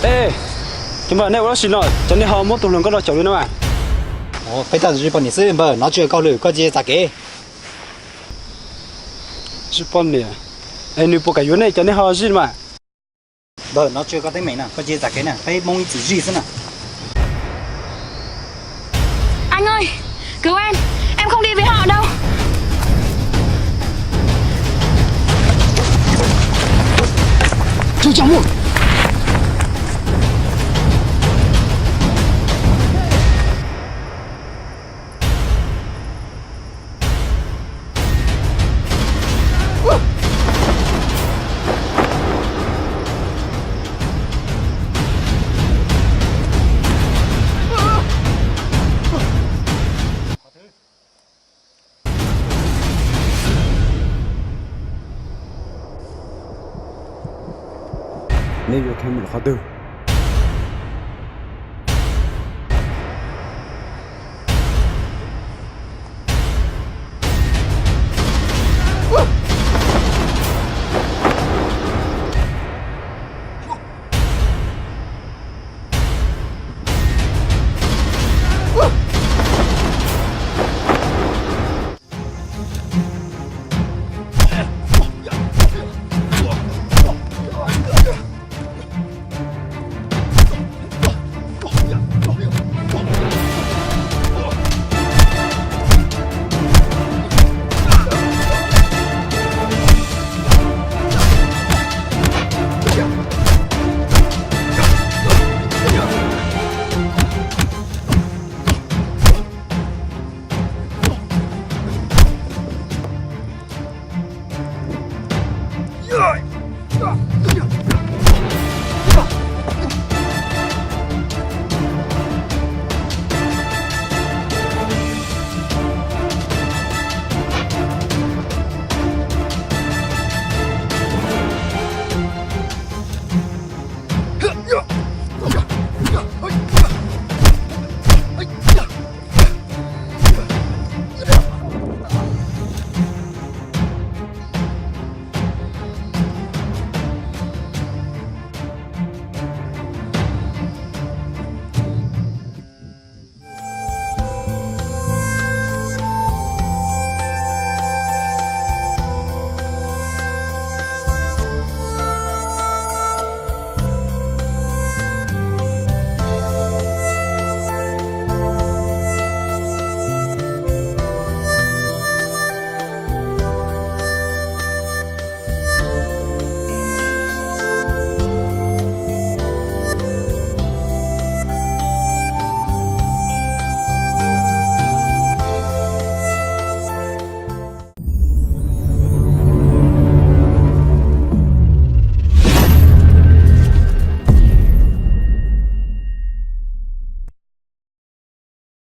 Ej, cov npawg, nej ua dab tsi no? Cov niag ho muab tus hluas nkauj no caum li no mas. Peb tab tom zij poj niam xwb npawg, nov tseg koj lwm, koj cia li txav kev. Zij poj niam? Es nws puas kam yuav nej cov niag ho zij mas? Npawg, nov tseg koj teeb meem na, koj cia li txav kev na, peb Hmoob ib txwm zij xwb na. Anh ơi, cứu em, em không đi với họ đâu. Neb yuav thov mus qhov twg?